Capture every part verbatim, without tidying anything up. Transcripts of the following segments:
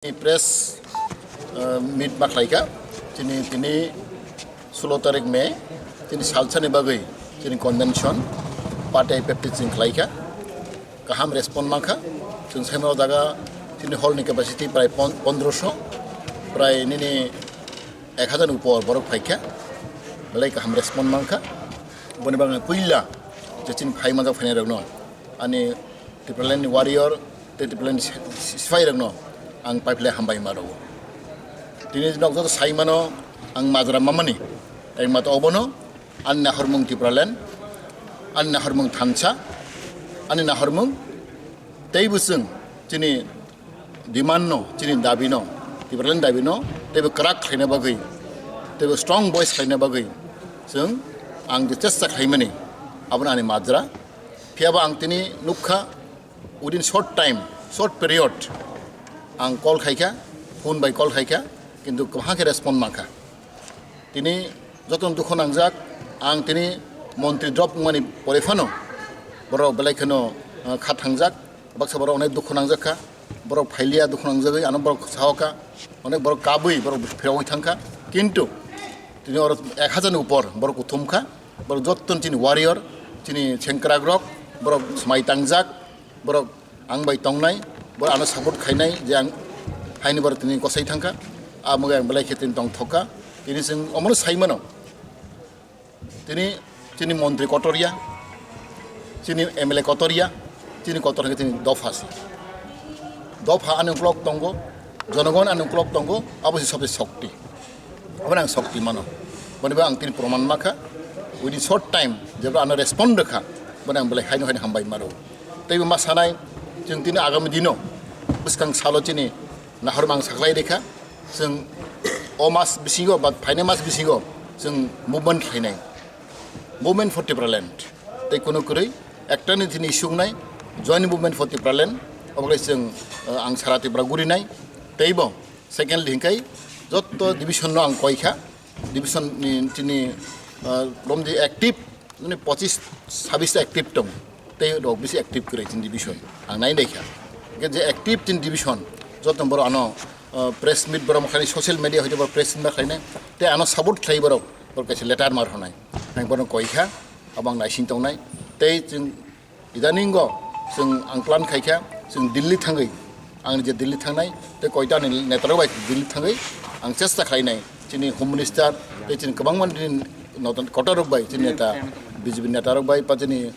Press, uh, meet ma khlaikha. Chini tini sulo tarik May, chini salsani bagwi chini convention party I P F T chini khlaikha. Kaham respond mankha. Chwng saimano jaga chini hall ni capacity prai pon-, pondroso, prai nini ek hajar ni upor borok phaikha. Belai kaham respond mankha. Boni bagwi puila je chini phai manjak phainai rokno ani Tipraland ni warrior tei Tipraland ni si-, si-, sipai rokno ang paiphle hambai ma rwo. Tini nok joto sai mano ang majra mamani, ekmatro obono ani nahormung Tipraland, ani nahormung thansa, ani nahormung tei bwswng chini demand no, chini dabi no, Tipraland dabi no teibo kwrak khlaina bagwi, teibo strong voice khlaina bagwi chwng ang je chesta khlaimani, abono ani majra. Phiyaba ang tini nukha, within short time, short period, ang call khaikha, phone bai call khaikha, kintu kwbangma khe respond mankha. Tini jotono dukhu nangjak, ang tini montri drop wngmani pore phano borok belai kheno, uh, kha thangjak, baksa borok onek dukhu nangjak kha, borok phailiya dukhu nangjagwi ano borok sahokha, onek borok kabwi borok phirogwi thangkha, kintu tini oro ek hajar ni upor borok kuthum kha, borok jottoni chini warrior, chini sengkrak rok, borok swmai tangjak, borok ang bai tongnai, borok ano support khainai je ang haini borok tini kosai thangkha, amo ang belai khe tini tongthokha, tini chwng omono sai mano. Tini chini montri kotor ya, chini M L A kotor ya, chini kotor hwnkhe chini dopha se. Dopha ani uklok tongo, jonogon ani uklok tongo, abo se sobse shokti. Abo ang shokti mano. Boni bo ang tini proman makha, within short time jebra ano respond rwkha, boni ang belai haino haino hambai maro. Teibo ma sanai, chwng tini agami dino bwskang salo chini nahor mang saklai rikha, chwng o mas bisingo ba phainai mas bisingo chwng movement khlainai, Movement for Tipraland. Tei kuno kwrwi ekta ni chini issue wngnai, Joint Movement for Tipraland, obo khe chwng, uh, ang sara Tripura gurinai, teibo secondly hingkai jotto division no ang koikha, division ni chini, uh, romdi active, nini pochis sabis active tong, tei rok bisi active kwrwi chini division. Ang nai naikha. Hingke je active chini division, joto borok ano, uh, press meet borok khlainai, social media hoite borok press meet khlainai, tei ano support khlai borok, borok kaisa letter mar honai. Ang borok koikha, abo ang naising tongnai. Tei chwng idaningo chwng ang plan khaikha, chwng Delhi thangwi, ang je Delhi thangnai, tei koita ni netarok bai Delhi thangwi ang chesta khlainai. Chini Home Minister, tei chini kwbangma nini noton kotor rok bai, chini neta, B J P neta rok bai, pa chini,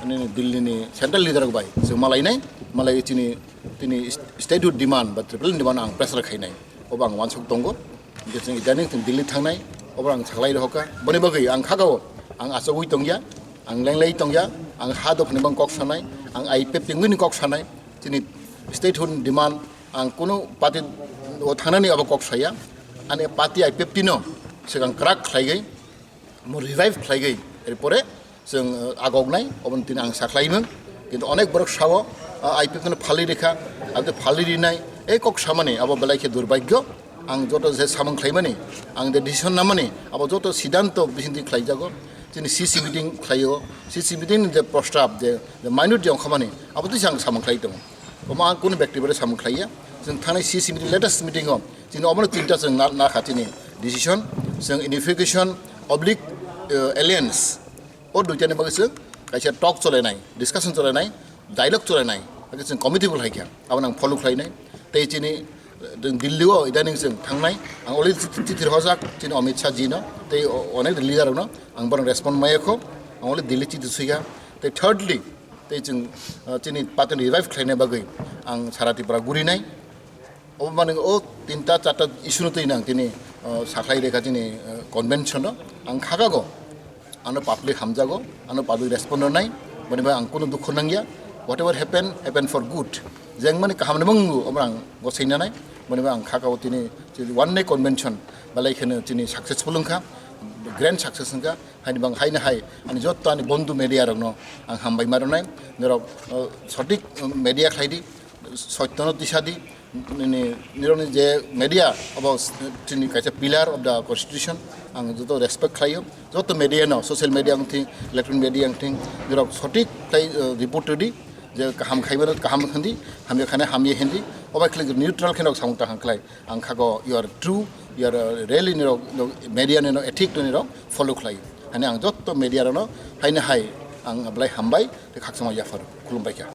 nini Delhi ni central leader rok bai, chwng malainai, malai chini, tini statehood demand ba Tipraland demand ang pressure khainai. Obo ang wansuk tongo. Hingke chwng idaning chwng Delhi thangnai, obo ang saklai rohorkha. Boni bagwi ang khakao, ang achugwi tongya, ang lenglai tongya, ang ha dophani bang kok sanai, ang I P F T wngwini kok sanai, chini statehood demand, ang kunu party o thangnani abo kok saya, ani party I P F T no swkang kwrak khlaigwi, mo revive khlaigwi, erpore chwng, uh, agoknai, oboni tini ang sakhlaimung. Kintu onek borok sao, uh, I P F T no phalwi rikha, abo phalwi rinai, ei kok samani abo belai khe durbagyo. Ang joto je samung khlaimani, ang je decision namani, abo joto siddhanto bisingtwi khlaijago. Chini C C meeting khlaio, C C meeting ni je prostab, je, je minute je ongkhamani, abo twi ang samung khlai tongo. Omo ang kunu bekti bai samung khlaiya. Chwng thangnai C C meeting, latest meeting o chini obono tinta chwng na, nakha chini decision, chwng unification oblique, uh, alliance. O duitani bagwi chwng kaisa talk cholainai, discussion cholainai, dialogue cholainai, hake chwng committee bo khlaikha, abo nang follow khlainai. Tei chini, eh, Delhi o idaning chwng thangnai, ang already chithi, chithi rohorjak chini Amit Shah ji no, tei o-, onek leader rok no, ang borok respond maya kho, ang already Delhi chithi swikha. Tei thirdly, tei chwng, eh, chini party ni revive khlaina bagwi ang sara Tripura gurinai. Obo mani o tinta charta issue no twi nang tini, uh, sakhlai rekha chini, uh, convention no. Ang khakago, ano public hamjago, ano public respond rwnai, boni bai ang kunu dukhu nangya. Whatever happen, happen for good. Jeng mani kaham ni mwngu, omo ang gosai nanai, boni bai ang khakago tini, chini one day convention, belai kheno chini successful wngkha, grand success wngkha, haini bang haini hai, ani jotto ani bondhu media rokno ang hambai ma rwnai, norok, uh, sothik, uh, media khlai di, sotto no tisa di, nini, nirokni je media, abo s-, chini kaisa pillar of the constitution, ang joto respect khlaio, joto media no, social media wngthing, electronic media wngthing, nirok sothik khlai, eh, report rwdi, Je kaham khaimano kaham hindi, hamya khane hamya hindi. Obai khwlai neutral khe nok samung tahang khlai. Ang khago you are true, you are, uh, rally ni rok, rok, media ni rok, ethic ni rok follow khlai. Hani ang jotto media rok no haino hai ang belai hambai, te khakchangma yaphar khulumbai kha.